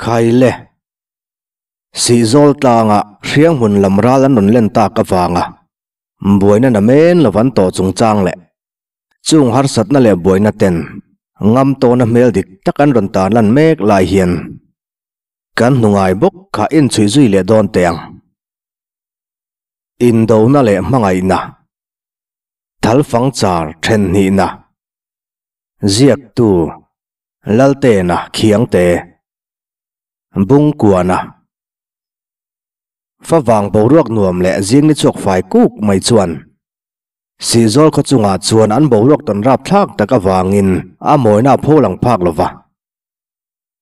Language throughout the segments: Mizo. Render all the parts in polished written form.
Khaile. Sihzawl tlanga Hrianghmun lam ral an rawn len tak avanga buaina namen lo an tawh chungchang leh chung harsatna leh buaina ten ngam tawna hmel dik tak an rawn tarlan mek lai hian kan hnu ngai bawk kha inchhuih zui leh dawn teh ang. Indona leh hmangaihna, Thalfang char then hnihna, Ziaktu, Laltena Khiangte, Bungkuana. Favang boruak nuam leh zing ni chhuak fai kuk mai chuan Sihzawl khaw chungah chuan an boruak tawn rapthlak tak avangin a mawina a pho lang phak lo va.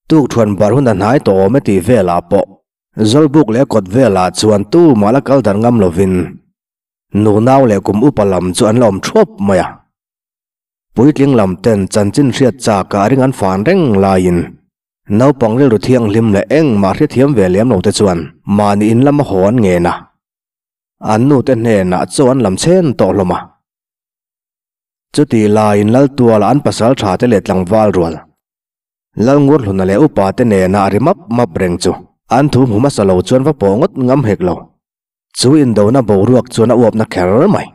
Tukthuan bar hun a hnai tawh awm e tih velah pawh Zawlbuk leh kawt velah chuan tumah la kal dan ngam lovin nunau leh kum upa lam chu an la awm thuap mai a. Puitling lam ten chanchin hriat chak ah ring an fan reng laiin naupang rilru thianghlim leh engmah hrethiam ve lem lo te chuan mahni in lama haw an ngen a, an nu te hnenah chaw an lam chhen tawh hlawm a. Chutih laiin Laltuala an pasal tha te leh tlangval rual Lalngurhluna leh upa te nena a ri map map reng chu an thu hmu hmasa lo chuan va pawh ngawt ngam hek lo. Chu indona boruak chuan a uapna kher mai.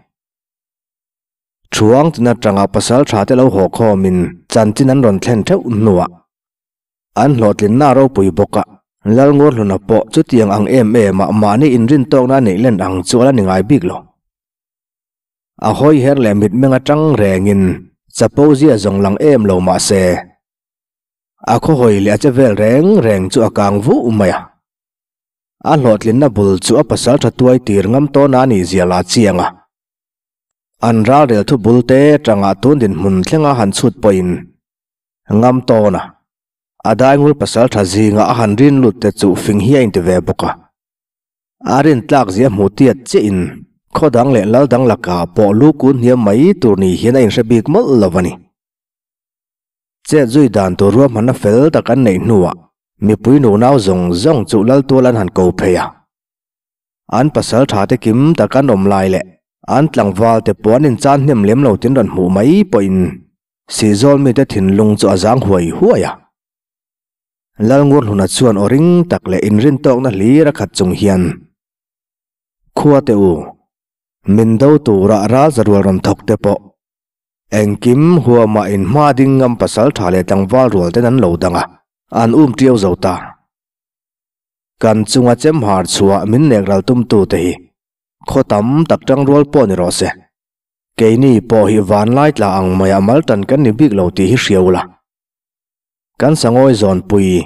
Thuang tin atanga pasal tha te lo haw khawmin chanchin an rawn thlen theuh hnuah an hlawhtlinna a ropui bawk a, Lalngurhluna pawh chutiang ang em em ah mahni inrintawkna a neih len ang chu a la ni ngai bik lo. A hawi her leh mitmeng atang rengin chapo zia zawng lang em lo mah se, a khawhawi leh a che vel reng reng chu a kang vuh mai a. A hlawhtlinna bul chu a pasal tha tuai tir ngam tawn a nih zia la chiang a. An ralrel thu bul te atanga tun dinhmun thlenga han chhut pawhin ngam tawn a, a daingul pasal tha zinga a han rin lut te chu fing hi a inti ve bawk a. A rin tlak zia hmu tiat chiah in khaw dang leh lal dang lakah pawh lu kun hniam mai tur ni hian a inhre bik mawlh lo a ni. Chet zui dan tur ruahmanna fel tak an neih hnuah mipui nunau zawng zawng chu lal tual an han ko phei a. An pasal tha te kim tak an awm lai leh an tlangval te pawh an inchan hnem lem lo tin rawn hmuh mai pawhin Sihzawl mite thinlung chu a zang huai huai a. Lalngurhluna chuan aw ring tak leh inrintawkna hlir a khat chung hian, Khua teh u, min do tura ral zarual rawn thawk te pawh engkim huamah in hma ding ngam pasal tha leh tlangval rual ten an lo dang a, an um ṭiau zo ta. Kan chunga chemhar chhuah min nek ral tumtu te hi khaw tam tak ṭangrual pawh ni rawh se. Keini pawh hi vanlai tla ang maiah mal ṭan kan ni bik lo tih hi hria ula. Kan sangawi zawnpui,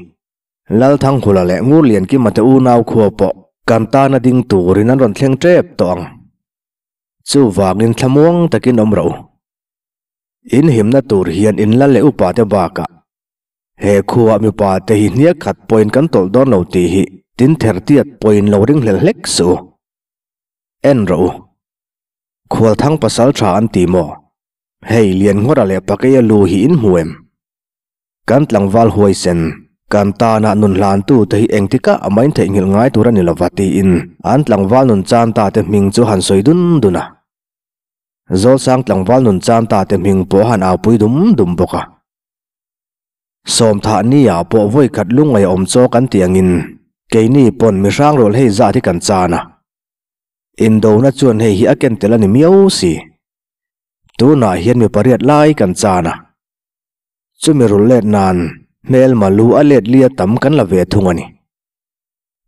Lalthanghula leh Ngurliankima te unau khua pawh kan tana ding turin an rawn thleng tep tawh ang. Chuvangin thlamuang takin awm rawh u. In himna tur hian in lal leh upa te bakah he khuaah mipa te hi hniak khat pawhin kan tawlh dawn lo tih hi tin ther tiat pawhin lo ringhlel hlek suh u. En rawh u. Khualthang pasal tha an ti maw? Hei Lianngawra leh Pakeia lu hi in hmu em? Kan tlangval huaisen, kan tana nun hlantu te hi engtikah a main theihnghilh ngai tur a ni lova tiin an tlangval nun chan ta te hming chu han sawi dun dun a. Zawlsang tlangval nun chan ta te hming pawh a han aupui dum dum bawk a. Sawmthah nia pawh vawi khat lungngaih a awm chaw kan tih angin keini pawn mihrang rual hei zat hi kan chan a. Indona chuan hei hi a ken tel a ni miau si. Tunah hian mi pariat lai kan chan a. Chumi rul let nan hmelma lu a let lia tam kan la ve thung a ni.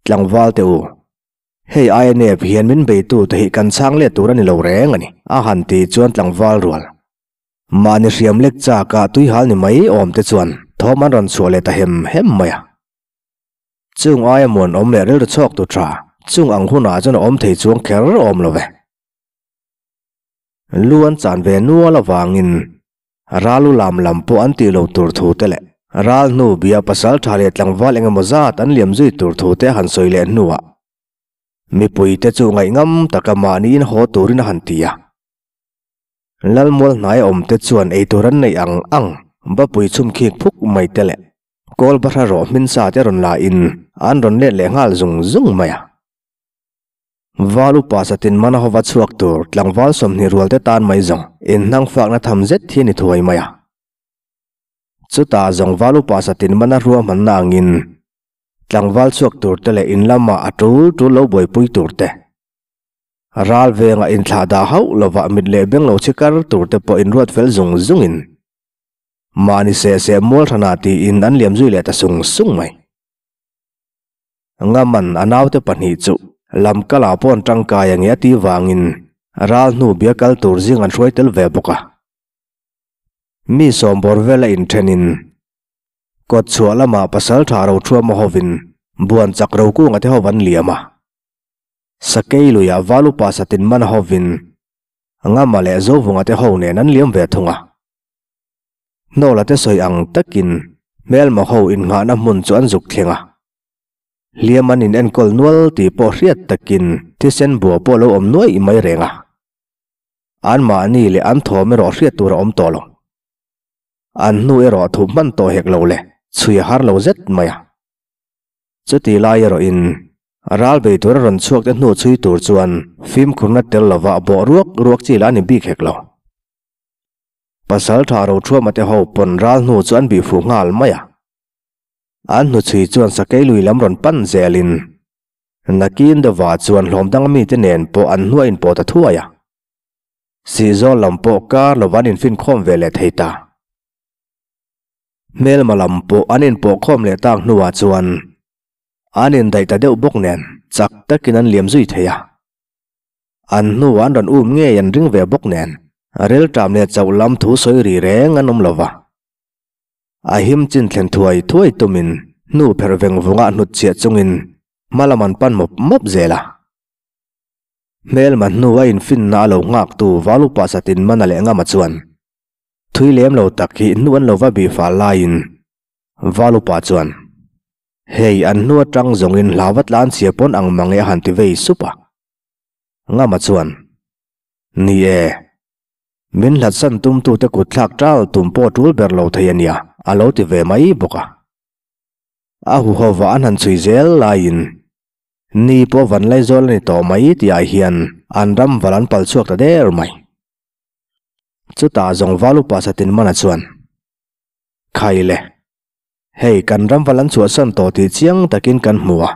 Tlangval te u, hei aia nep hian min beitu te hi kan chhang let tur a ni lo reng a ni, a han ti chuan tlangval rual. Mahni hriam lek chak ah tui hal ni mai awm te chuan thawm an rawn chhuah leh ta hem hem mai a. Chung aia muan awm leh rilru chhawk tu tha chung ang hunah chuan a awm thei chuang kher awm lo ve. Lu an chan ve nual avangin Ralu lam lam pawh an tih lo tur thu te leh ral hnu bia pasal tha leh tlangval eng emaw zat an liam zui tur thu te a han sawi leh hnuah mipui te chu ngaihngam taka mahniin haw turin a han ti a. Lalmual hnai awm te chuan eitur an neih ang ang bapui chhum khik phuk mai te leh kawl bahra rawh hmin sa te rawn la in an rawn let leh nghal zung zung mai a. Val upa satin mana hova chhuak tur tlangval 20 rual te tan mai zawng inhnang fakna tham zet hi a ni thuai mai a. Chutah zawng val upa satin mana ruahmanna angin. Tlangval chhuak tur te leh in lama a tul tul lo buaipui tur te, ral venga inthlah dah hauh lovah mit leh beng lo chhi kar tur te pawh inruat fel zung zungin mahni seh seh mual hranah tiin an liam zui leh ta sung sung mai. Ngaman a naute pahnih chu lamkala pawh an tangkai a nge a tih vangin ral hnu bia kal tur zing an hruai tel ve bawk a. Mi sawmbawr vela inthenin Kawt chhuah lamah Pasaltha Rothuama hovin buan chak Rokunga te ho an liam a. Sakei luiah Valupa Satin Man hovin Ngama leh Zovunga te ho nen an liam ve thung a. Hnawla te sawi ang takin hmelma ho innghahna hmun chu an zuk thleng a. Hliam an in enkawl nual tih pawh hriat takin thisen bua pawh lo awm nuaih mai reng a. Anmahni leh an thawm erawh hriat tur a awm tawh lo. An hnu erawh thu hman tawh hek lo le, chhui a har lo zet mai a. Chuti lai erawhin ral bei tura rawn chhuak te hnu chhui tur chuan fimkhurna tel lova bawh ruak ruak chi lah a ni bik hek lo. Pasaltha Rothuama te ho pawn ral hnu chu an bih fuh nghal mai a. An hnu chhui chuan sakei lui lam rawn pan zelin nakin dawva chuan hlawm dang mite nen pawh an hnuah inpawh ta thuai a. Sihzawl lam pawh kar lova an infinkhawm ve leh thei ta. Hmelma lam pawh an inpawhkhawm leh tak hnuah chuan an indaih ta deuh bawk nen chak takin an liam zui thei a. An hnuah an rawn um ngei an ring ve bawk nen rilṭam leh chauh lam thu sawi ri reng an awm lo va. A him chin thlen thuai thuai tumin hnu pherh veng vungah hnutchhiah chungin hma lam an pan mawp mawp zel a. Hmelma hnu a infinna a lo nghaktu Valupa Satin Mana leh Ngama chuan thui lem lo tak hi hnu an lo va bih fal laiin Valupa chuan, Hei an hnu atang zawngin hlau va tlan chhia pawn ang mange a han ti vei sup a. Ngama chuan, Ni e, min hlatsan tumtute kut thlak tal tum pawh tul ber lo thei a nia a lo ti ve mai bawk a. A huhova an han chhui zel laiin Ni pawh van Laizawl a ni tawh mai tih ah hian an ram val an pal chhuak ta der mai. Chutah zawng val upa Satin Mana chuan, Khai le, hei kan ram val an chhuahsan tawh tih chiang takin kan hmu a.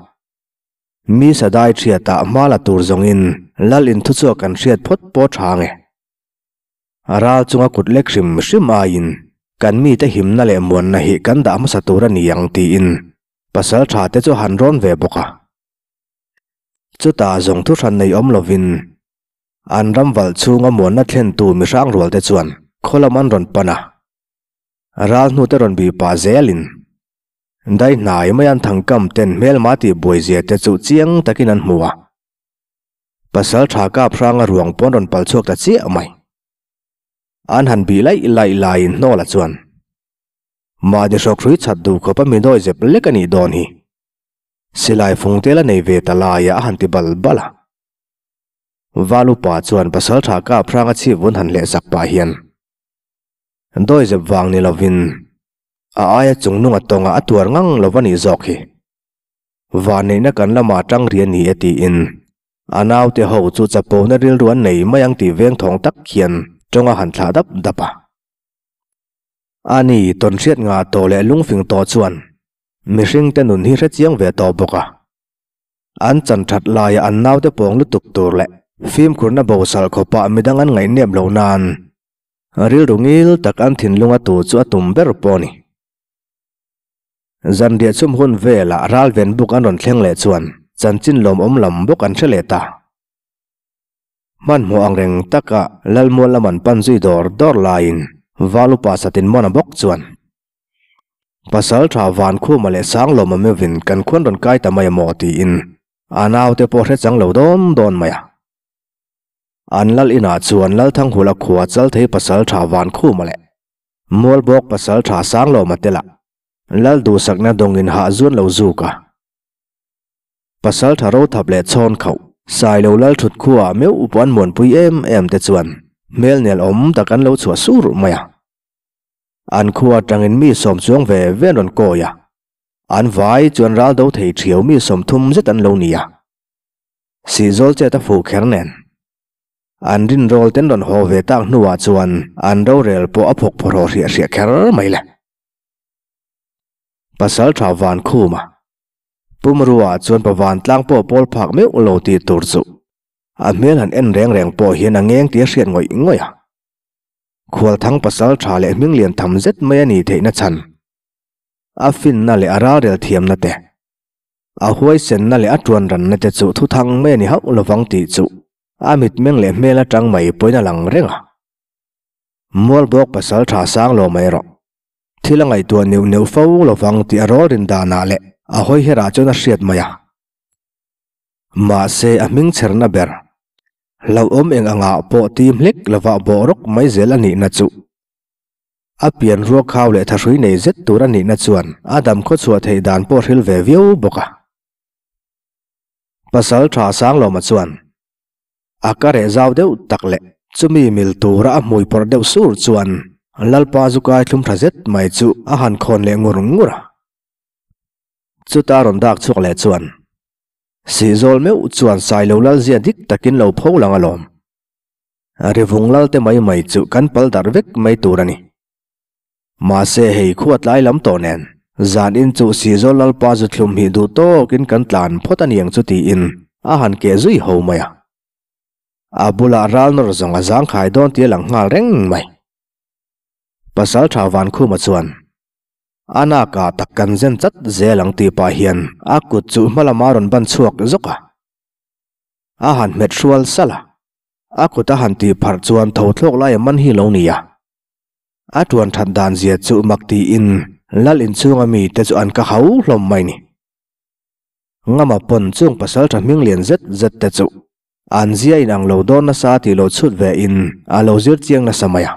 Mi sadai thiatah hma la tur zawngin lal inthuchhuak kan hriat phawt pawh tha nge. Ral chunga kut lek hrim hrim aiin kan mite himna leh muanna hi kan dah hmasa tur a ni ang tiin Pasal tha te chu han rawn ve bawk a. Chutah zawng thu hran nei awm lovin an ram valh chhunga muanna thlentu mihrang rual te chuan khaw lam an rawn pan a. Ral hnu te rawn bih pah zelin dai hnai mai an thangkam ten hmelma tih buai zia te chu chiang takin an hmu a. Pasal tha kap hranga ruang pawn rawn pal chhuak ta chiah mai. An han bih laih laih laiin hnawla chuan Mahni hrawkhrui chhat duh khawp a mi nawi zep lek a nih dawn hi. Silai fung tel a nei ve ta laia a han ti bal bal a. Val upa chuan pasaltha kap hrang a chhip vun han hleh sak pah hian dawi zep vang ni lovin a aia chungnung a tawnga a tuar ngang lo va nih zawk hi. Vanneihna kan lamah tang ri a ni e tiin a naute ho chu chapona rilru an nei mai ang tih veng thawng tak hian tawng a han thlah dap dap a. A ni, tawnhriat ngah tawh leh lungfing tawh chuan mihringte nun hi hre chiang ve tawh bawk a. An chan that laia an naute pawng lutuk tur leh fimkhurna bosalh khawpah midang an ngaihnep loh nan rilru ngil tak an thinlung a tu chu a tum ber pawh a ni. Zanriah chhum hun velah ralven buk an rawn thleng leh chuan chanchin lawmawm lam bawk an hre leh ta. Hmanhmawh ang reng taka Lalmual lam an pan zui dawr dawr laiin Val upa Satin Mawna bawk chuan, Pasal tha Vankhuma leh Sanglawma meuhin kan khuan rawn kai ta mai a maw tiin a naute pawh hre chang lo dawn dawn mai a. An lal inah chuan Lalthanghula khua Chalthei pasal tha Vankhuma leh Mualbawk pasal tha Sanglawma te lah Lal duhsakna dawngin hah zuan lo zuk a. Pasal tha ro thap leh chhawn khauh, Sailo lal thut khuaah meuh pawh an muanpui em em te chuan hmel nel awm tak an lo chhuah sur mai a. An khua atangin mi sawm chuang ve ve an rawn kawi a, an vai chuan ral do thei thiau mi 30 zet an lo ni a. Sihzawl chet a fuh kher nen. An rinrawl ten rawn haw ve tak hnuah chuan an rorel pawh a phawk phawrhaw hriah hriah kher mai le. Pasal tha Vankhuma. Pumrua chuan pa vantlang pawh pawl phak meuh lo tih tur chu a hmel han en reng reng pawh hian a ngeng tih a hriat ngawih ngawih a. Khualthang pasal tha leh hming lian tham zet mai a nih theihna chhan a finna leh a ralrel thiamna te, a huaisenna leh a tuan ranna te chu thuthang mai a ni hauh lovang tih chu a mitmeng leh hmel atang mai pawhin a lang reng a. Mualbawk pasal tha sang lo mai rawh. Thil a ngaihtuah neuh neuh fo lovang tih a rawl rin danah leh a hawi herah chuan a hriat mai a. Mahse a hming chherna ber, hlauhawm eng angah pawh tim hlek lovah bawh rawk mai zel a nihna chu a pian ruak khau leh thahrui nei zet tur a nihna chuan a dam khawchhuah theih dan pawh hril ve viau bawk a. Pasal tha Sanglawma chuan A ka reh zau deuh tak leh chumi mil tura a hmui pawrh deuh sur chuan Lalpa zu kai thlum tha zet mai chu a han khawn leh ngur ngur a. Chuta rawn dak chhuak leh chuan Sihzawl meuh chuan Sailo Lalzia dik takin lo pho lang alawm. Rivung lal te mai mai chu kan pal darh vek mai tur a ni. Mahse hei khua tlai lam tawh nen, zan in chu Sihzawl Lalpa zu thlum hi duh tawkin kan tlan phawt a niang chu tiin a han keh zui ho mai a. A bulah ral nawr zawng a zangkhai dawn tih a lang nghal reng mai. Pasaltha Vankhuma chuan, A nakah tak kan zen chat zel ang tih pah hian a kut chu hma lama rawn ban chhuak zawk a. A han hmet hrual salh a. A kut a han tih pharh chuan tho thlawk lai a man hi lo ni a. A tuan that dan zia chu mak tiin lal inchhunga mite chu an ka hau hlawm mai ni. Ngama pawn chung pasal tha hming lian zet zet te chu an zia in ang lo dawn nasa tih lo chhut ve in a lo zir chiang nasa mai a.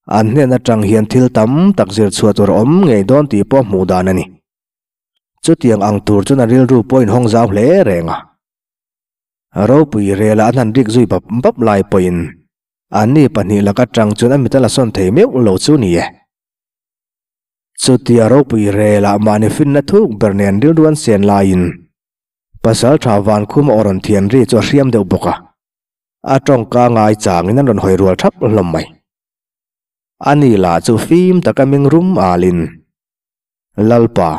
An hnen atang hian thil tam tak zir chhuah tur a awm ngei dawn tih pawh hmuh dan a ni. Chutiang ang tur chuan a rilru pawh inhawng zau hle reng a. Ropui rela an han rik zui bap bap lai pawhin Anni pahnih laka tang chuan a mit a la sawn thei meuh lo chu ni e. Chutia ropui relah mahni finna thuk ber nen rilru an sen laiin Pasal tha Vankhuma aw rawn thian ri chu a hriam deuh bawk a. A tawngka ngai changin an rawn hawi rual thap hlawm mai. Ani lah chu fim taka ming rum alin, Lalpa,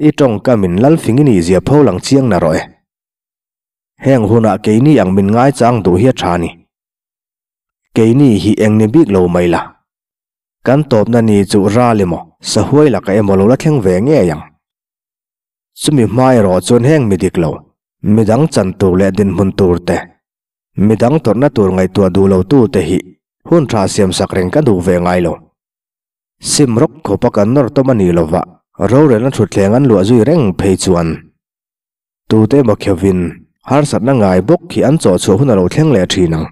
i tawngka min lalfing i nih zia pho lang chiang na rawh e. Heng hunah keini ang min ngaichang duh hi a tha ni. Keini hi eng ni bik lo mai la. Kan tawpna ni chu ral emaw, sahuai laka emaw lo la thleng ve ngei ang. Chumi hma erawh chuan heng mi dik lo, midang chan tur leh dinhmun tur te, midang tawrhna tur ngaihtuah duh lo tu te hi hun tha siamsak reng ka duh ve ngai lo. Sim rawk khawpa kan nawr tawm a ni lova, rorelna thutthleng an luah zui reng phei chuan Tute emaw kheuvin harsatna ngai bawk hi an chawh chhuah hun a lo thleng leh thin ang.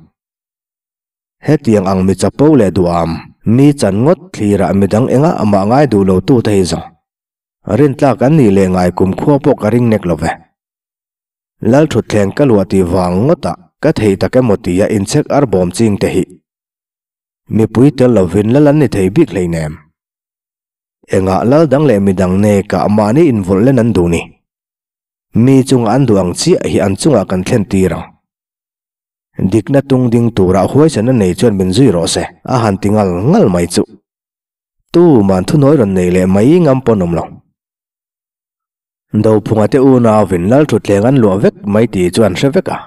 Hetiang ang mi chapo leh duham, mi chan ngawt thlirah midang engah amah ngai duh lo tute hi zawng. Rintlak an nih leh ngai kumkhua pawh ka ring nek lo ve. Lalthutthleng ka luah tih vang ngawtah ka thei tak emaw tia inchek ar bawm ching te hi. Mipui tel lovin lal an ni thei bik hleinem. Engah lal dang leh midang nekah mahni invawlh len an duh ni. Mi chunga an duh ang chiah hi an chungah kan thlen tir ang. Dikna tung ding turah huaisanna nei chuan min zui rawh se, a han ti ngal ngal mai chu. Tuman thunawi rawn nei leh mai ngam pawn awm lo. Dophunga te unauvin Lalthutthleng an luah vek mai tih chu an hre vek a.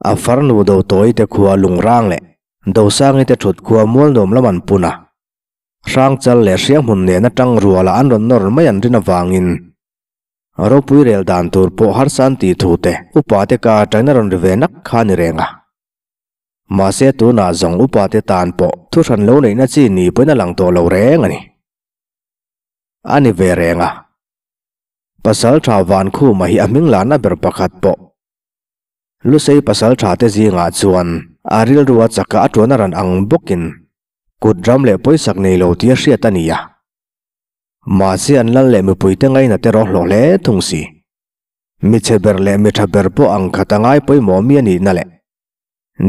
A farnu Dotawi te khua Lungrang leh Dosangi te thut khua Mualnuam lam an pun a. Hrangchal leh Hrianghmun nena tang ruala an rawn nawr mai an rin avangin ropui rel dan tur pawh harsa an tih thu te upa te ka atangin a rawn ri ve nak kha a ni reng a. Mahse tunah zawng upa te tan pawh thu hran lo neihna chi ni pawhin a lang tawh lo reng a ni. A ni ve reng a. Pasal tha Vankhuma hi a hming lana ber pakhat pawh Lusei pasal tha te zingah chuan a rilru a chaka a tuan a ran ang bawkin Kut ram leh pawisak nei lo tia hriat a ni a. Mahse an lal leh mipuite ngaina te rawh hlawh hle thung si. Mi chhe ber leh mi tha ber pawh ang khat a ngai pawimawh mi a nihna leh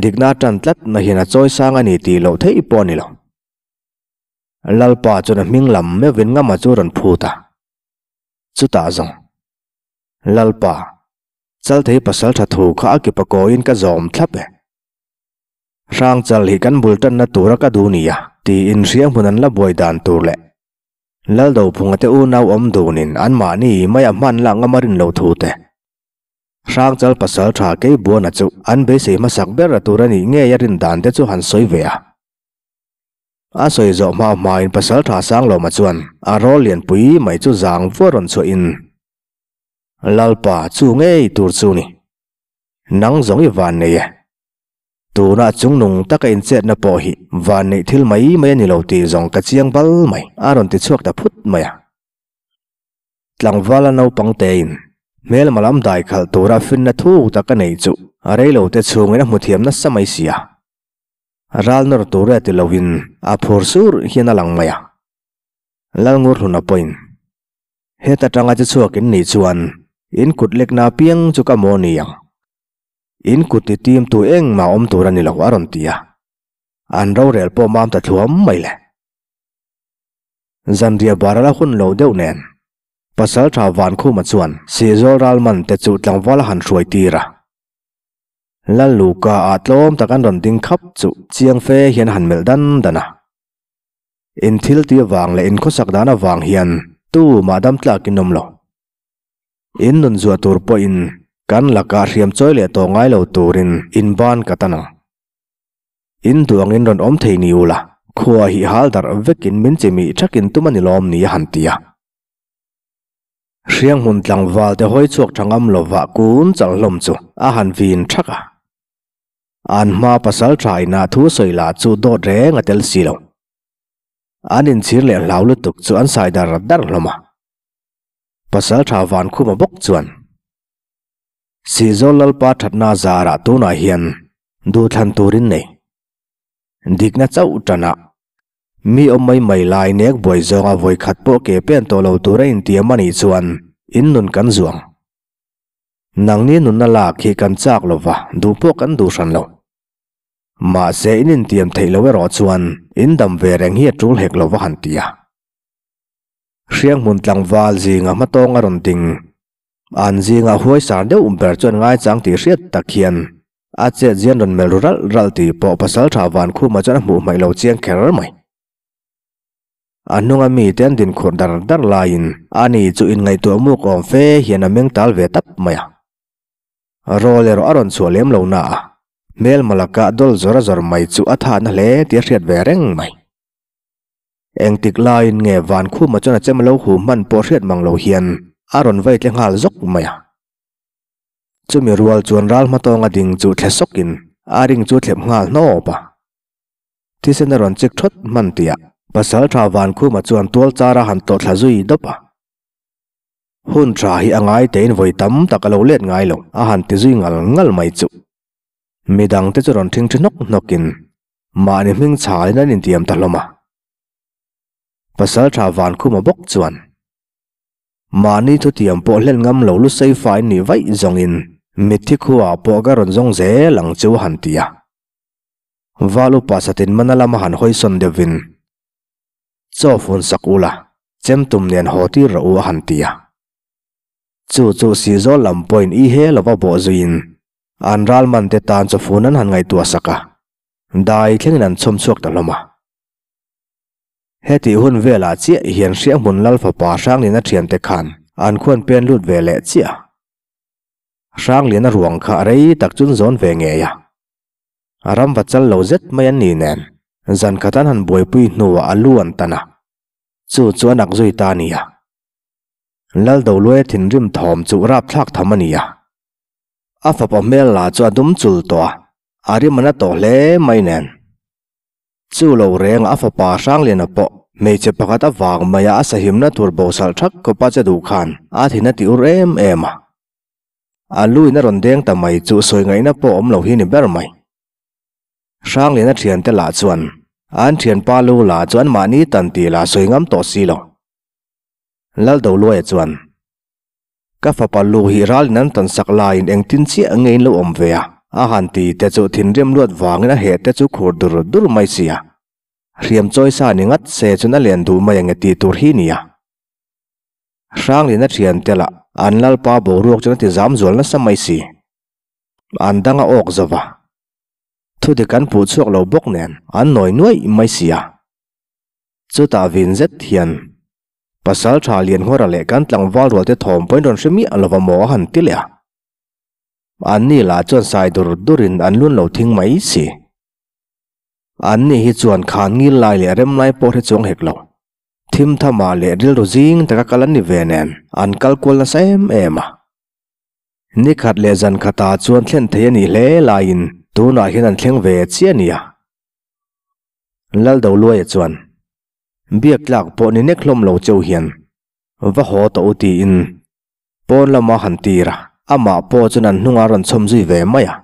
dikna tan tlat na hian a chawi sang a ni tih loh theih pawh a ni lo. Lalpa chuan a hming lam meuhvin ngama chu a rawn phut a. Chutah zawng, Lalpa, Chalthei pasal tha thu kha a kipa kawiin ka zawm thlap e. Hrangchal hi kan bul tanna tura ka duh nia, tiin hrianghmun an la buai dan tur leh. Laldophunga te unau awm dunin anmahni maia hman lak ngam a rin lo thu te. Hrangchal pasal tha Keibuana chu an beisei hmasak ber a tur a nih ngei a rin dan te chu han sawi ve a. A sawi zawh hma hmain pasal tha Sanglawma chuan a rawl lianpui mai chu zang vuah rawn chhuahin, Lalpa chu ngei tur chu ni. Nang zawng i van nei e. Tunah chungnung taka inchetna pawh hi van neih thil mai mai a ni lo tih zawng ka chiang bal mai, a rawn ti chhuak ta phut mai a. Tlangvala naupang tein hmelma lam dai khalh tura finna thuk tak a neih chu a reilo te chhungin a hmu thiam nasa mai si a. Ral nawr tur e ti loin a phur sur hian a lang mai a. Lalngur hluna pawhin heta tanga che chhuak in nih chuan in kut lekna apiang chu ka maw ni ang. In kut ti tim tu engmah awm tur a ni lo a rawn ti a. An rorel pawh mam ta thluam mai le. Zanriah baral a hun lo deuh nen, Pasalṭha Vankhuma chuan Sihzawl ralman te chu tlangval a han hruai tir a. Lalluka ah tlawm tak an rawn ding khap chu chiang fe hian a han melh dan dan a. In thil ti avang leh in khawsak dan avang hian tu mah dam tlak in awm lo. In nun zuah tur pawhin kan lakah hriam chawi leh tawh ngai lo turin in ban ka tan ang. In duangin rawn awm thei ni ula, khua hi hal darh vekin min chi mih thakin tum a ni lawm ni a han ti a. Hrianghmun tlangval te hawi chhuak tha ngam lova kun chal hlawm chu a han vin thak a. An hma pasal tha inah thu sawi lah chu dawt reng a tel si lo. An inchhir leh hlau lutuk chu an sai dar dar hlawm a. Pasal tha Vankhuma bawk chuan. Sihzawl Lalpa thatna zarah tunah hian duhthlan turin nei. Dikna chauh tanah mi awm mai mai lai nek buai zawnga vawi khat pawh ke pen tawh lo tura intiam a nih chuan in nun kan zuang. Nangni nunna lak hi kan chak lo va, duh pawh kan duh hran lo. Mahse in intiam theih lo erawh chuan in dam ve reng hi a tul hek lo va han ti a. Hrianghmun tlangval zinga hmatawng a rawn ding. An zingah huaisar deuh ber chuan ngaichang tih hriat tak hian a chet zian rawn melh ru ralh ralh tih pawh Pasalṭha Vankhuma chuan a hmuh hmaih lo chiang kher mai. A hnunga mite an dinkhurh dar dar laiin ani chu inngaihtuah muk awm fe hian a meng tal ve tap mai a. Rawl erawh a rawn chhuah lem lo na a, hmelma laka dawl zawr a zawr mai chu a thahna hle tih a hriat ve reng mai. Engtik laiin nge Vankhuma chuan a chem lo hu hman pawh hriat mang lo hian a rawn vei tle nghal zawk mai a. Chumi rual chuan ral hmatawnga ding chu thle sawkin a ring chu thlep nghal hnawp a. Thisen a rawn chik thawt hman tihah Pasalṭha Vankhuma chuan tual char a han tawh thla zui dawp a. Hun ṭha hi a ngai tein vawi tam tak a lo let ngai lo a han ti zui ngal ngal mai chu. Midangte chu rawn ṭhingṭhi hnawk hnawkin Mahni hming chhalin an intiam ta hlawm a. Pasalṭha Vankhuma bawk chuan, Mahni thutiam pawh hlen ngam lo lusei fai nih vaih zawngin mitthi khuaah pawh ka rawn zawng zel ang chu a han ti a. Val upa satin mana lama han hawisawn deuhvin, Chaw fun sak ula, chem tum nen haw tir rawh u a han ti a. Chu chu Sihzawl lam pawhin i he lova bawh zuiin an ralman te tan chaw fun an han ngaihtuah sak a. Dai thlengin an chhawm chhuak ta hlawm a. Hetih hun velah chiah hian Hrianghmun Lal fapa Hrangliana thiante khan an khuan pen lut ve leh chiah a. Hrangliana ruang kha rei tak chun zawn ve ngei a. A ram va chal lo zet mai an ni nen, zan khat an han buaipui hnuah a lu an tan a. Chu chu a nak zui ta a ni a. Lal Doluaia thinrim thawm chu rapthlak tham a ni a. A fapa hmel lah chu a dum chul tawh a, a rim a na tawh hle mai nen. Chu lo reng a fapa Hrangliana pawh hmeichhe pakhat avang maia a sahimna tur bosalh thak khawpa che duh khan a thin a ti ur em em a. A lu in a rawn deng ta mai chu sawi ngaihna pawh awm lo hi ni ber mai. Hrangliana thiante lah chuan an thianpa lu lah chu anmahni tan tih lah sawi ngam tawh si lo. Laldoluaia chuan. Ka fapa lu hi ralin an tan sak laiin engtin chiah nge in lo awm ve a? A han ti te chu thinrim luat vangin a heh te chu khur dur dur mai sia. Hriam chawi sa ni ngat se chuan a len duh mai ange tih tur hi nia. Hranglin a thian te lah an lalpa boruak chuan a ti zam zual nasa mai si. An dang a awk zo va. Thudik an puh chhuak lo bawk nen an nawi nuaih mai sia. Chutah vin zet hian. Pasalṭha Lianngawra leh kan tlangval rualte thawm pawhin rawn hre miah lova maw a han ti leh a. Anni lah chuan sai dur durin an lun lo thing mai si. Anni hi chuan khan ngil lai leh rem lai pawh hre chuang hek lo. Thim thamah leh rilru zing taka kal an ni ve nen an kal kual nasa em em a. Ni khat leh zan khatah chuan thlen thei a nih hle laiin tunah hian an thleng ve chiah a nia. Laldoluaia chuan biak tlak pawh ni nek hlawm lo cheu hian va haw tawh u tiin pawn lama han tir a, amah pawh chuan an hnungah a rawn chhawm zui ve mai a.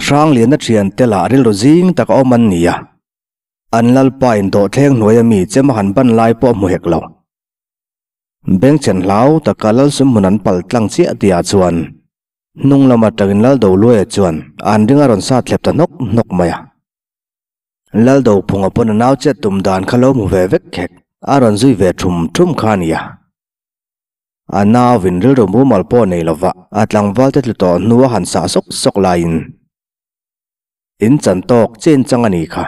Hrangliana thiante lah rilru zing tak a awm an ni a, an lalpa in dawhthleng hnuaia mi chem a han ban lai pawh a hmu hek lo. Bengchhen hlau taka Lalsum hmun an pal tlang chiah tihah chuan hnung lam atangin Laldoluaia chuan an ring a rawn sat thlep ta hnawk hnawk mai a. Laldophunga pawn a nau chet tum dan kha lo hmu ve vek khek, a rawn zui ve thum thum kha a nia. A nauin rilru mumal pawh nei lova a tlangval te tlu tawh hnu a han sah sawk sawk laiin in chan tawk chen chang a ni kha.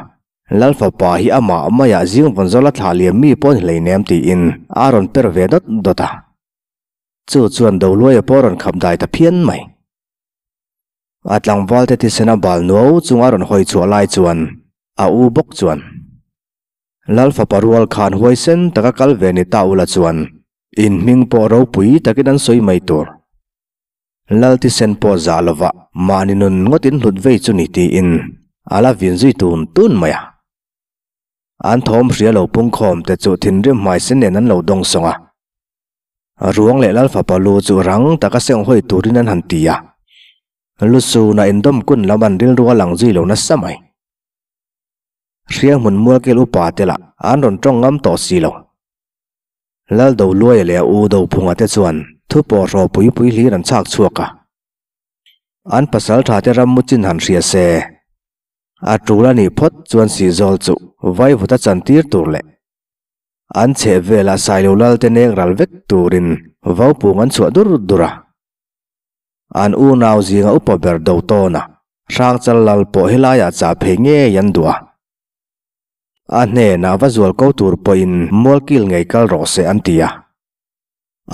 Lal fapa hi amah maiah zing vawn zawla thlah liam mi pawh ni hleinem tiin a rawn per ve dawt dawt a. Chu chuan Doluaia pawh a rawn khap dai ta phian mai. A tlangvalte thisen a bal nuau chunga rawn hawi chhuah lai chuan a u bawk chuan, Lal fapa rual khan huaisen taka kal ve ni ta ula chuan in hming pawh ropui takin an sawi mai tur. Lal thisen pawh zah lova mahni nun ngawt in hlut vei chu ni tiin a la vin zui tun tun mai a. An thawm hria lo pungkhawm te chu thinrim hmaisen nen an lo dawng sawng a. Ruang leh Lal fapa lu chu rang taka seng hawi turin an han ti a, lu suna indawm kun lam an rilru a lang zui lo nasa mai. Hrianghmun mualkel upa te lah an rawn tawng ngam tawh si lo. Lal Doluaia leh a u Dophunga te chuan thu pawh hraw pui pui hlir an chhak chhuak a. An pasal tha te ram mu chin han hria se, a tul a nih phawt chuan Sihzawl chu vaivut a chantir tur leh An chheh velah Sailo Lal te nek ral vek turin vaupung an chhuah dur dur a. An unau zinga upa ber do tawn a, Hrangchal Lal pawh helaiah chah phei ngei an duh a. A hnenah va zual ko tur pawhin mualkil ngei kal rawh se an ti a.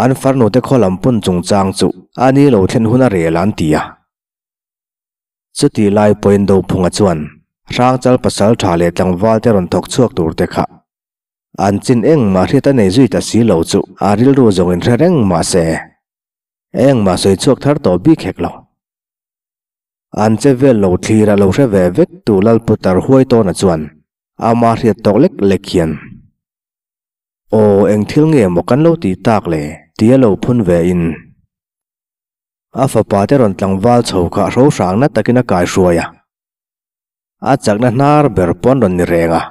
An farnute khaw lam pun chungchang chu a ni lo thlen hun a rel an ti a. Chutih lai pawhin Dophunga chuan Hrangchal pasal tha leh tlangval te rawn thawk chhuak tur te kha An chin engmah hriat a nei zui ta si lo chu a rilru zawng in hre reng mah se, engmah sawi chhuak thar tawh bik hek lo. An che vel lo thlir a lo hre ve vek tu Lalputar huai tawna chuan ama hriat tawk lek lek hian, Aw eng thil nge maw kan lo tih tak le? tia lo phun ve in a fapa te rawn tlangval chho kha hro hrang na takin a kai hruai a, a chakna hnar ber pawn rawn ni reng a.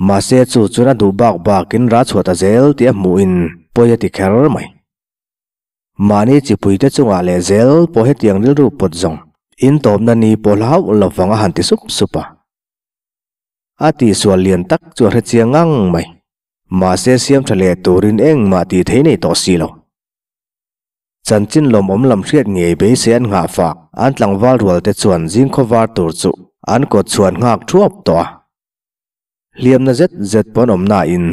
Mahse chu chuan a duh bak bakin rah chhuah ta zel tih a hmuhin pawi a ti kher mai. Mahni chipuite chungah leh zel pawh hetiang rilru pawt zawng in tawpna ni pawh hla hauh lo vang a han ti sup sup a. A tihsual lian tak chu a hre chiang ngang mai. Mahse siam tha leh turin engmah tih thei nei tawh si lo. Chanchin lawmawm lam hriat ngei beisei an nghah fak an tlangval rual te chuan zingkhaw var tur chu an kawt chhuan nghak thuap tawh a. Hliamna zet zet pawn awm nain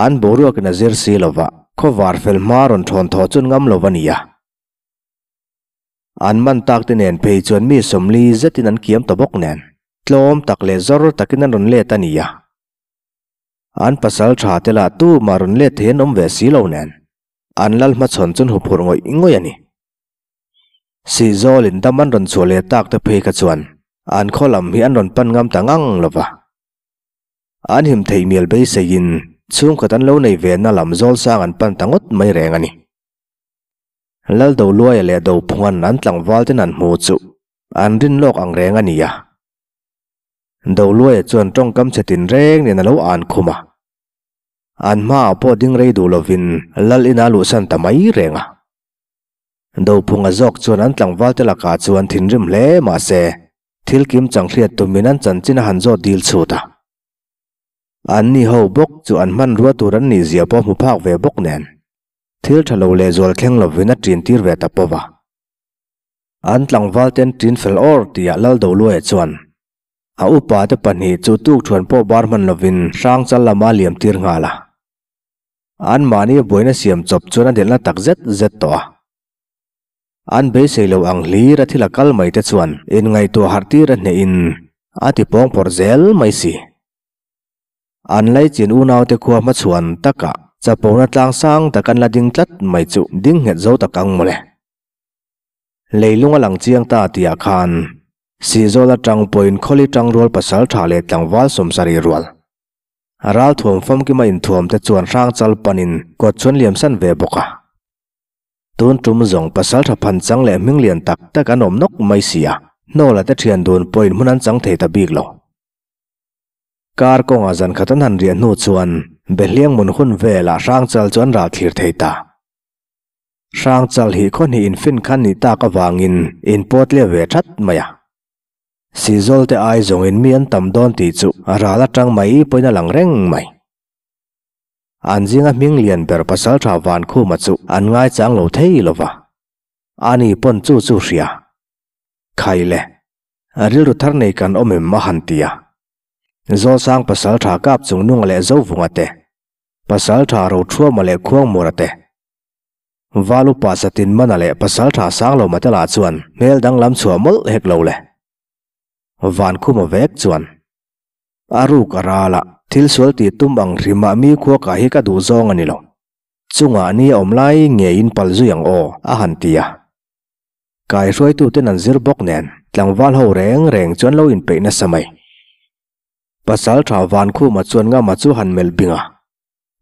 an boruakin a zir si lova khawvar fel hma rawn thawn thaw chun ngam lo a ni a. An man tak te nen phei chuan mi sawmli zetin an kiam ta bawk nen tlawm tak leh zawr takin an rawn let a ni a. An pasal tha te lah tumah rawn let thei an awm ve si lo nen an lal hmachhawn chun huphurh ngawih ngawih a ni. Sihzawlin dam an rawn chhuah leh tak te phei kha chuan an khaw lam hi an rawn pan ngam ta ngang lo va. An him theih mial beiseiin chhungkhat an lo nei ve na lam zawl sang an pan ta ngawt mai reng a ni. Laldoluaia leh Dophunga'n an tlangval ten an hmu chu an rin lawk ang reng a ni a. Doluaia chuan tawngkam chhe tin reng nen a lo an khum a. An hmaah pawh ding rei duh lovin Lal ina luhsan ta mai reng a. Dophunga zawk chuan an tlangval te lakah chuan thinrim hle mah se, thil kim chang hriat tumin an chanchin a han zawt dil chhut a. Anni ho bawk chu an hmanrua tur an nih zia pawh hmu phak ve bawk nen, thil tha lo lehzual thleng lovin a ṭin tir ve ta pawh a. An tlangval ten ṭin fel awr tihah Laldoluaia chuan a upa te pahnih chu tukṭhuan pawh bar hman lovin Hrangchal lama liam tir nghal a. Anmahni buaina siam chawp chuan a delhna tak zet zet tawh a. An beisei lo ang hlir a thil a kal mai te chuan inngaihtuah harh tir a hnehin a ti pawng phawrh zel mai si. An laichin unaute khua hmachhuan takah chapona tlang sang tak an la ding tlat mai chu ding nghet zo tak ang mawle. Leilung a lang chiang ta tihah khan Sihzawl atang pawhin khawli tangrual pasal tha leh tlangval sawmsarih rual ral thuam famkima inthuam te chuan hrang chal panin kawt chuan liam san ve bawk a. Tun tum zawng pasal tha phan chang leh hming lian tak tak an awm nawk mai si a, hnawla te thian dun pawhin hmun an chang thei ta bik lo. Kar kawngah zan khat an han riah hnu chuan Behliang mun hun velah hrang chal chu an ral thlir thei ta. Hrang chal hi khaw hnih infin khan nih tak avangin in pawt leh ve that mai a. Sizawl te ai zawngin mi an tam dawn tih chu a ral atang mai pawhin a lang reng mai. An zinga hming lian ber Pasaltha Vankhuma chu an ngaichang lo thei lo va. Ani pawn chu chu hria. Khai le, rilru thar nei kan awm em a han ti a. Zawlsang Pasaltha kap chung nunga leh Zovunga te, Pasaltha Rothuama leh Khuangmura te, Val upa Satin Mana leh Pasaltha Sanglawma te lah chuan hmel danglam chhuah mawlh hek lo le. Vankhuma vek chuan a ruk a ral a, thil sual tih tum ang hrimah mi khua kah hi ka duh zawng a ni lo. Chungah ni a awm lai ngeiin pal zui ang aw, a han ti a. Kaihruaituten an zir bawk nen tlangval ho reng reng chuan lo inpeih nasa mai. Pasaltha Vankhuma chuan Ngama chu han melh bing a.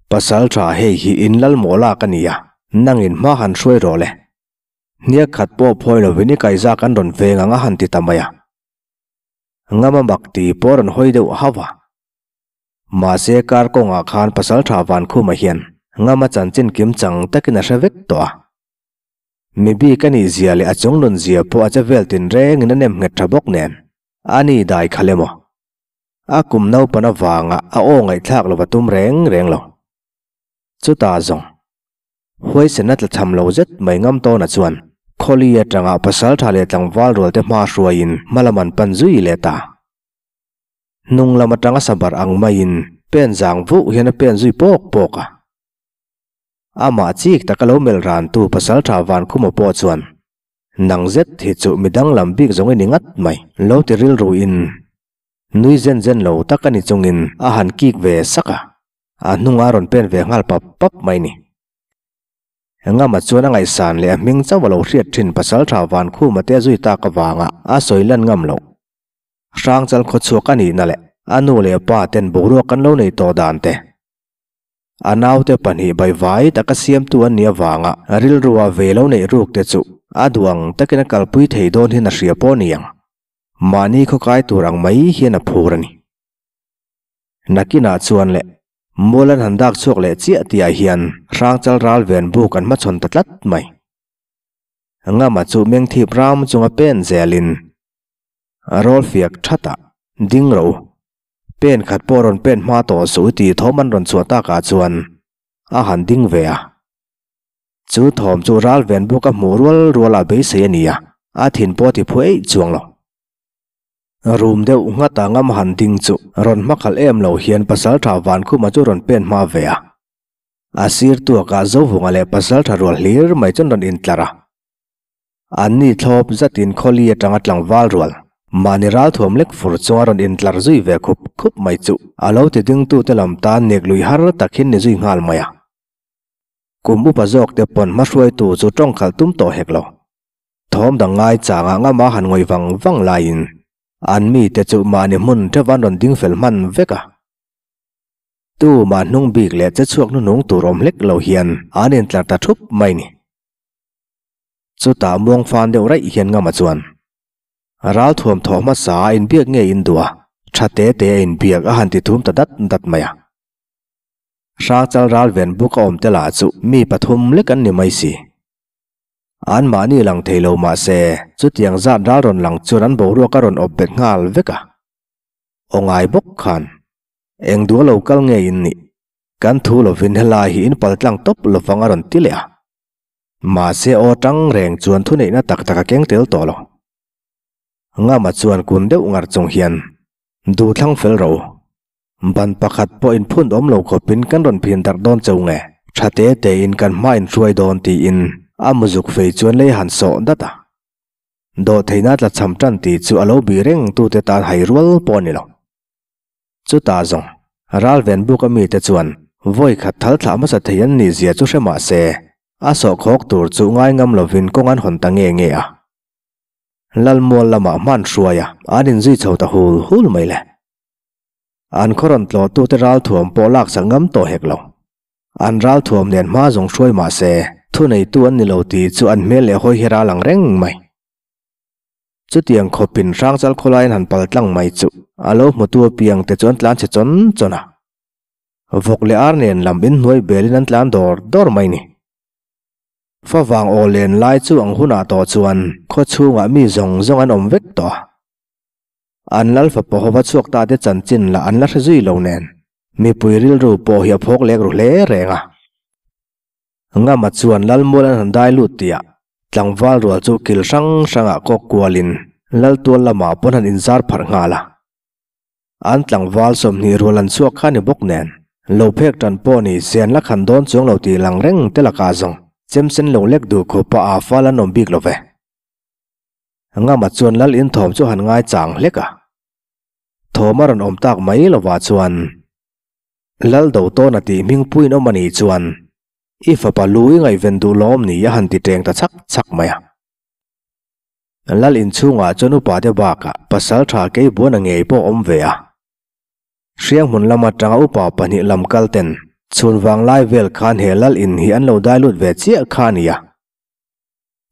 Pasaltha hei hi in lal mawh lak a ni a, nangin hma han hruai rawh le. Hniak khat pawh phawi lovin i kaihza kan rawn veng ang a han ti ta mai a. Ngama mak ti pawh a rawn hawi deuh hauh a. Mahse kar kawngah khan Pasaltha Vankhuma hian Ngama chanchin kim chang takin a hre vek tawh a. Mi bik a nih zia leh a chunglun zia pawh a che vel tinrengin a nem nghet tha bawk nen a ni dai khalh emaw. A kum naupan avanga a aw ngaihthlak lo va tum reng reng lo. Chutah zawng, huaisen a tla cham lo zet mai ngam tawna chuan Khawli atanga pasaltha leh tlangval rual te hma hruaiin hma lam an pan zui leh ta. Hnung lam atanga sabar ang maiin pen zang vuh hian a pen zui pawk pawk a. Amah chik taka lo melh rantu pasaltha Vankhuma pawh chuan Nang zet hi chu midang lam bik zawng i ni ngat mai, lo ti rilruin Nui zen zen lo tak a ni chungin a han kik ve sak a, a hnungah a rawn pen ve nghal pap pap mai ni. Engama chuan a ngaihsan leh a hming chauh a lo hriat thin Pasaltha Vankhuma te a zui tak avanga a sawi lan ngam loh. Hrangchal khawchhuak a nihna leh a nu leh pa ten boruak an lo nei tawh dan te, a naute pahnih baivai taka siamtu an nih avanga rilrua ve lo neih ruk te chu a duh ang takin a kalpui thei dawn hian a hria pawh a ni ang. Mahni khawkai tur ang mai hian a phur a ni. Nakinah chuan le, mual an han dak chhuak leh chiah tihah hian Hrangchal ral ven buk an hmachhawn ta tlat mai. Ngama chu mengthip ram chunga pen zelin a rawl fiak that a, ding ro. Pen khat pawh rawn pen hma tawh suh i tih thawm an rawn chhuah takah chuan a han ding ve a. Chu thawm chu ral ven bawk a hmuh rual rual a beisei a ni a, a thin pawh a ti phu eih chuang lo. Rum deuh nghat a ngam han ding chu rawn hmakhalh em lo hian Pasaltha Vankhuma chu rawn pen hma ve a. A sir tuakah Zovunga leh Pasaltha rual hlir mai chuan rawn intlar a. Anni thlawp zatin khawli atanga tlangval rual, mahni ralthuam lek fur chunga rawn intlar zui ve khup khup mai chu a lo ti dingtute lam tan nek lui har tak hin ni zui nghal mai a. Kum upa zawk te pawn hmahruaitu chu tawng khalh tum tawh hek lo. Thawm dang ngai changah ngama han ngawi vang vang laiin an mite chu mahni hmun theuh an rawn ding fel hman vek a. Tu mah hnung bik leh che chhuak hnuhnung tur awm hlek lo hian an intlar ta thup mai ni. Chutah muang fan deuh raih hian ngama chuan ral thuam thawh hmasa a inbiak nge in duh a, tha te te a inbiak a han ti thum ta dat dat mai a. Hrangchal ral ven buk a awm te lah chu mi pathum lek an ni mai si. Anmahni lang thei lo mah se, chutiang zat ral rawn lang chuan an boruak a rawn awp bet nghal vek a. Aw ngai bawk khan, eng duh a lo kal nge in nih? Kan thu lovin helai hi in pal tlang tawp lovang a rawn ti leh a. Mahse aw tang reng chuan thuneihna tak tak a keng tel tawh lo. Ngama chuan kun deuh ngar chung hian, Duhthlang fel ro. Ban pakhat pawh inphun awm lo khawpin kan rawn phin darh dawn cheu nge? Tha te te in kan hma in hruai dawn tiin a muzuk fei chuan lei han sawh dat a. Dawhtheihna tlachham tan tih chu a lo bih reng tute tan hai rual pawh a ni lo. Chutah zawng, ralven buk a mite chuan vawi khat thal thlah hmasa thei an nih zia chu hre mah se, a sawhkhawk tur chu ngai ngam lovin kawng an hawn ta nge nge a. Lalmual lamah hman hruai a, an inzui chho ta hul hul mai le. An khaw rawn tlawhtute ralthuam pawh laksak ngam tawh hek lo. An ralthuam nen hma zawng hruai mah se, thuneitu an ni lo tih chu an hmel leh hawi hi ral ang reng mai. Chutiang khawpin Hrangchal khawlaiin han pal tlang mai chu a lo hmutu apiang te chu an tlan chhe chawn chawn a. Vawk leh ar nen lam inhnuai belin an tlan dawr dawr mai ni. Favang aw len lai chu ang hunah tawh chuan khaw chhungah mi zawng zawng an awm vek tawh a. An lal fapa hova chhuak ta te chanchin lah an la hre zui lo nen mipui rilru pawh hi a phawk lek ru hle reng a. Ngama chuan Lalmual an han dai lut tih ah tlangval rual chu kil hrang hrangah kawk kualin Laltual lamah pawn han inzar pharh nghal a. An tlangval 20 rual an chhuak kha ni bawk nen, lo phek tan pawh ni se an la khan dawn chuang lo tih lang reng te lakah zawng chem sen lo lek duh khawpa aa fal an awm bik lo ve. Ngama chuan Lal inthawm chu han ngai chang hlek a. Thawm a rawn awm tak mai lovah chuan Lal do tawn a tih hming puiin awm a nih chuan i fapa lu i ngaihven duh lawm ni a han ti teng ta chhak chhak mai a. Lal inchhungah chuan upa te bakah pasal tha kei buan a ngei pawh awm ve a. Hrianghmun lam atanga upa pahnih lam kal ten chhun vanglai vel khan he lal in hi an lo dai lut ve chiah kha a ni a.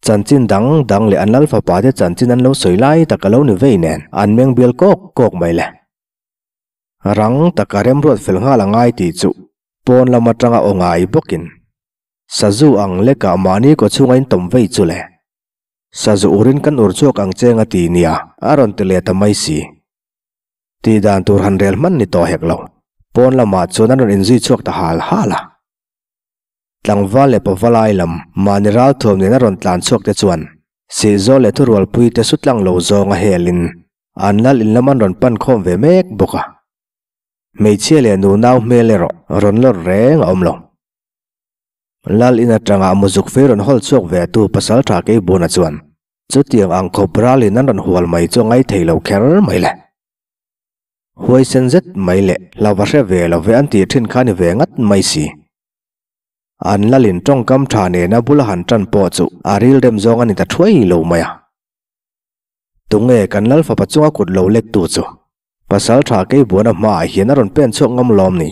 Chanchin dang dang leh an lal fapa te chanchin an lo sawi lai tak a lo ni vei nen an meng bial kawk kawk mai le. Rang taka remruat fel nghal a ngai tih chu pawn lam atanga aw ngai bawkin sazu ang lekah mahni kaw chhunga in tawm vei chu le. Sazu urin kan ur chhuak ang cheng a ti nia a rawn ti leh ta mai si. Tih dan tur han rel hman ni tawh hek lo. Pawn lamah chuan an rawn inzui chhuak ta hal hal a. Tlangval leh pavalai lam mahni ralthuam nen a rawn tlan chhuak te chuan Sihzawl leh thurualpui te su tlang lo zawnga helin An lal in lam an rawn pan khawm ve mek bawk a. Hmeichhia leh nunau hmel erawh rawn lawr reng a awm lo. Lal in atanga muzuk fei rawn hawl chhuak ve tu pasal tha Keibuna chuan chutiang ang khawp ral in an rawn hual mai chu a ngai thei lo kher mai le. Huaisen zet mai leh hlauva hre ve lo ve an tih thin kha ni ve ngat mai si. An lal in tawngkam tha nena bula han tan pawh chu a rilrem zawng a ni ta thuai lo mai a. Tunge kan lal fapa chunga kut lo lek tu chu? Pasal tha kei buana hmaah hian a rawn pen chhuak ngam lawm ni?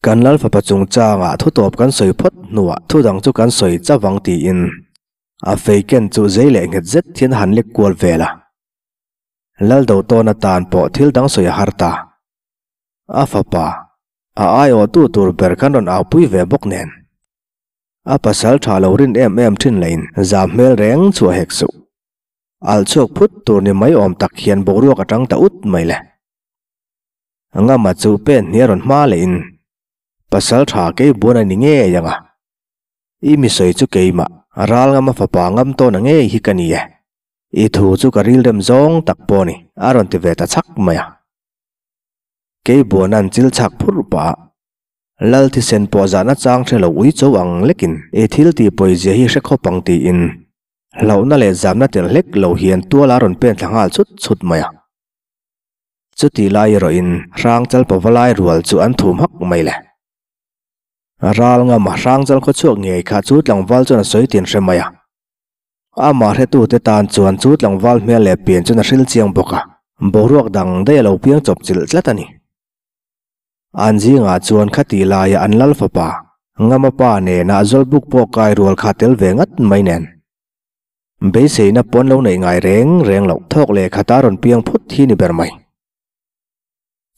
Kan lal fapa chungchangah thu tawp kan sawi phawt hnuah thu dang chu kan sawi chavang tiin a fei ken chu zei leh nghet zet hian a han lek kual vel a. Lal do tawn atan pawh thil dang sawi a har ta. A fapa, a aiawhtu tur ber kan rawn aupui ve bawk nen. A pasal tha lo rin em em thin lahin zam hmel reng chhuah hek suh. Alh chhuak phut tur ni mai awm tak hian boruak a tang ta ut mai le. Ngama chu pen hnih a rawn hma lehin pasal tha kei buan a ni ngei ang a. I mi sawi chu keimah ral ngama fapa ngam tawn a ngei hi ka ni e. I thu chu ka rilrem zawng tak pawh ni a rawn ti ve ta chhak mai a. Kei buan an chil chhak phurh pah a. Lal thisen pawh zahna chang hre lo ui cho ang lekin i thil tih pawizia hi hre khawp ang tiin Hlauhna leh zamna tel hlek lo hian tual a rawn pen thla nghal chut chut mai a. Chutih lai erawhin Hrangchal pavalai rual chu an thum hak mai le. Ral ngama Hrangchal khaw chhuak ngei kha chu tlangval chuan a sawi tin hre mai a. Amah hretute tan chuan chu tlangval hmel leh pian chuan a hril chiang bawk a, boruak dang daih a lo piang chawp chilh tlat a ni. An zingah chuan khatih laia an lal fapa, Ngama pa nena Zawlbuk pawh kai rual kha tel ve ngat mai nen. Beiseina pawn lo neih ngai reng reng loh thawk leh khata rawn piang phut hi ni ber mai.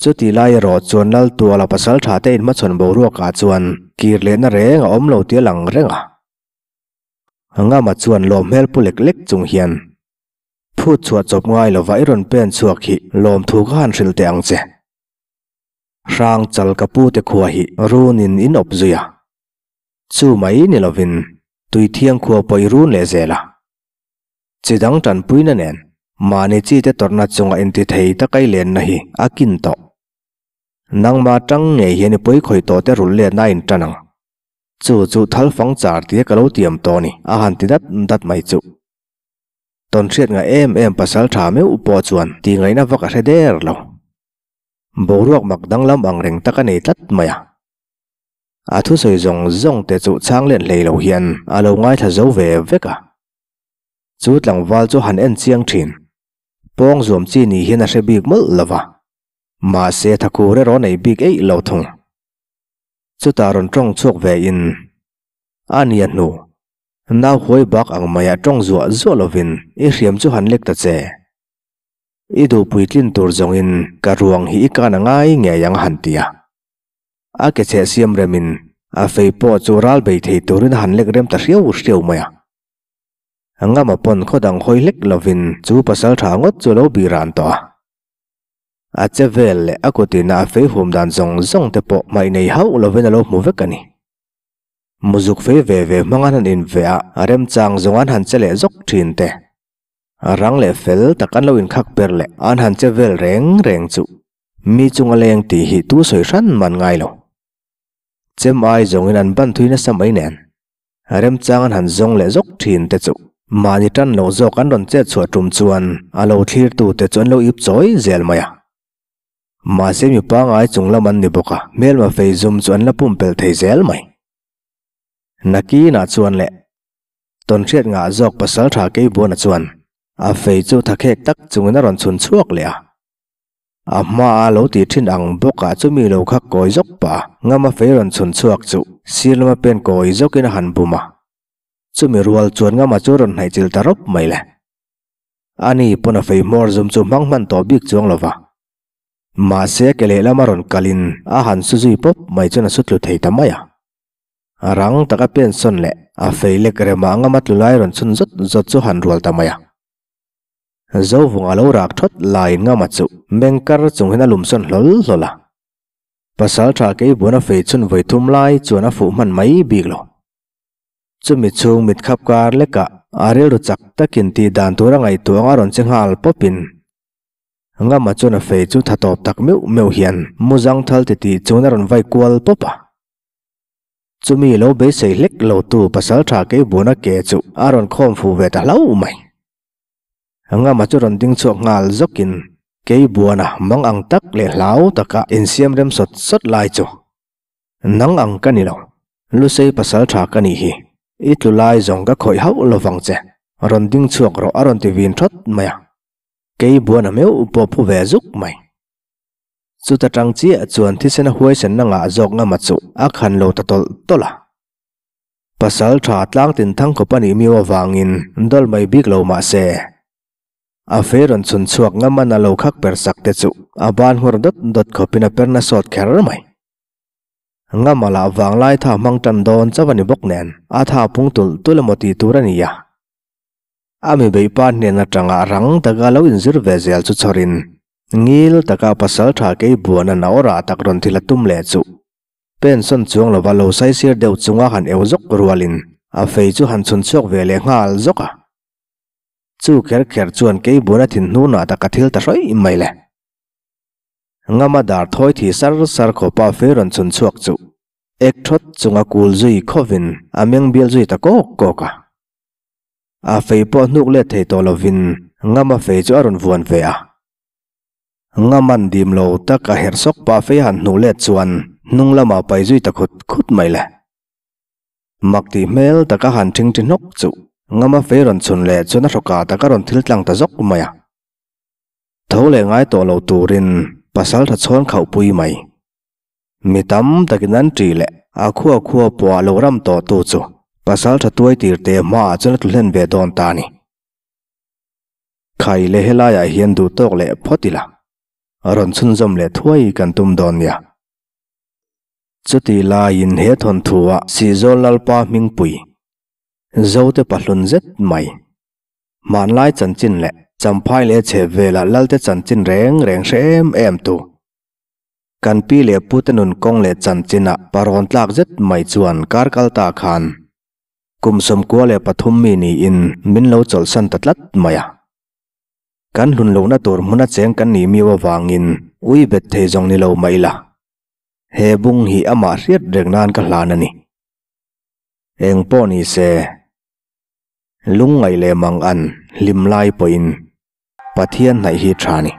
Chutih lai erawh chuan lal tuala pasal tha te inhmachhawn boruakah chuan kir lehna reng a awm lo tia lang reng a. Ngama chuan lawm hmel pu lek lek chung hian phut chhuah chawp ngai lova i rawn pen chhuak hi lawmthu ka han hrilh teh ang che. Hrang chal ka pu te khua hi runin in awp zui a. Chu mai ni lovin tui thiang khua pawh i run leh zel a. Chi dang tanpuina nen mahni chi te tawrhna chunga inti thei taka i lenna hi a kin tawh. Nangmah tang ngei hian i pawi khawih tawh te rulh letna a intan ang. Chu chu thal fang char tia ka lo tiam tawh a ni, a han ti dat dat mai chu. Tawnhriat nga em em pasal tha meuh pawh chuan tihngaihna vak a hre der lo. Boruak mak danglam ang reng tak a nei tlat mai a. A thusawi zawng zawng te chu chhang let hlei lo hian a lo ngaithla zo ve vek a. Chu tlangval chu han en chiang thin. Pawng zuam chi ni hian a hre bik mawlh lo va. Mahse thakur erawh nei bik eih lo thung. Chutah rawn tawng chhuak ve in a nia hnu. Nau huai bak ang maiah tawng zuah zuah lovin i hriam chu han lek ta che. I duhpui tlin tur zawngin ka ruang hi i kan a ngai ngei ang a han ti a. A ke chheh siam remin a fei pawh chu ral bei thei turin a han lek rem ta hriau hriau mai a. Ngama pawn khaw dang hawi hlek lovin chu pasal tha ngawt chu a lo bih ran tawh a. A che vel leh a kutin a fei hum dan zawng zawng te pawh hmaih nei hauh lovin a lo hmu vek a ni. Muzuk fei ve ve hmang an han inveh a, a remchang zawng an han che leh zawk thin te. A rang leh fel tak an lo inkhak ber leh an han che vel reng reng chu mi chunga leng tih hi tu sawi hran man ngai lo. Chem ai zawngin an ban thui nasa mai nen. A remchang an han zawng leh zawk thin te chu mahni tan lo zawk an rawn chet chhuah tum chuan a lo thlir tu te chu an lo ip chawi zel mai a. Mahse mi pangai chung lam an ni bawk a, hmelma fei zum chu an la pumpelh thei zel mai. Nakinah chuan leh tawnhriat ngah zawk pasal tha Keibuana chuan a fei chu thakhek tak chungin a rawn chhun chhuak leh a. A hmaa lo ti thin ang bawkah chumi lo kha kawi zawk pah a, ngama fei rawn chhun chhuak chu sir lama pen kawi zawkin a han bum a. Chumi rual chuan ngama chu rawn hnaih chilh ta rawp mai le. Ani pawn a fei hmawr zum chu hmang hman tawh bik chuang lo va. Mahse ke lehlam a rawn kalin a han su zui pawp mai chuan a su tlu thei ta mai a. A rang taka pen sawn leh a fei lek remah ngama tlu lai rawn chhun zawt zawt chu han rual ta mai a. Zovung a lo rak thawt laiin ngama chu meng kar chung hian a lum sawn hlawl hlawl a. Pasal tha keibuan a fei chhun vawi thum lai chuan a fuh hman mai bik lo. Chumi chhung mit khap kar lekah a rilru chak takin tih dan tur a ngaihtuah anga rawn che nghal pawpin ngama chuan a fei chu tha tawp tak meuh meuh hian muzang thal titih chuan a rawn vai kual pawp a. Chumi lo beisei hlek lo tu pasal tha keibuan a ke chu a rawn khawm fuh ve ta hlauh mai. Ngama chu rawn ding chhuak nghal zawkin Keibuana mang ang tak leh hlau taka insiam rem sawt sawt lai chu nang ang ka ni lo, Lusei pasal tha ka nih hi, i tlu lai zawng ka khawih hauh lo vang che, rawn ding chhuak rawh a rawn ti vin thawt mai a, Keibuana meuh pawh phu ve zuk mai. Chuta tang chiah chuan thisena huaisenna ngah zawk Ngama chu a khan lo ta tawlh tawlh a. Pasal tha tlang tin thang khawp a nih miau avangin dawl mai bik lo mah se, a fei rawn chhun chhuak ngam a na lo khak per sak te chu a ban nghawr dawt dawt khawpin a per na sawt kher mai. Ngama lah vanglai tha hmang tan dawn chauh a ni bawk nen a tha pung tulh tulh emaw tih tur a ni a. A mi beihpa hnen atanga rang taka lo inzir ve zel chu chhawrin ngil taka pasal tha keibuan a na awrah tak rawn thil a tum leh chu Pension chuang lova lo saisir deuh chunga han eu zawk rualin a fei chu han chhun chhuak ve leh nghal zawk a. Chu kher kher chuan keibuan a thin hnunah tak a thil ta hrawih mai le. Ngama dar thawi thi sar sar khawpa fei rawn chhun chhuak chu ek thawt chunga kul zui khawvin a meng bial zui ta kawk kawk a. A fei pawh hnuk let thei tawh lovin Ngama fei chu a rawn vuan ve a. Ngaman dim lo tak a herh sawk pah fei han hnuh let chuan hnung lamah pai zui ta khut khut mai le. Mak tih hmel taka han ṭhing ṭi hnawk chuh Ngama fei rawn chhun leh chuan a hrawkah tak a rawn thil tlang ta zawk mai a. Tho leh ngai tawh lo turin pasal tha chhawn khauh pui mai. Mi tam takin an ṭih leh a khua khua pawh lo ram tawh tu chu pasal tha tuai tir te hmaah chuan a tlu hlen ve dawn ta a ni. Khai leh helaiah hian duh tawk leh phawt ila, rawn chhunzawm leh thuai kan tum dawn nia. Chutih laiin he thawnthuah Sihzawl Lalpa hmingpui, Zote pahlun zet mai, hmanlai chanchin leh Champhai leh chheh velah Lalte chanchin reng reng hre em em tu, kan pi leh pute nun kawng leh chanchinah parawn tlak zet mai chuan kar kal ta khan Kum 93 mi niin min lo chawlhsan ta tlat mai a. Kan hlun lohna tur hmuna cheng kan nih miau avangin ui bet thei zawng ni lo mah ila. He bung hi amah hriat reng nan ka hlan a ni. Eng pawh ni se, lungngaih leh mang an hlim lai pawhin Pathian hnaih hi tha ni.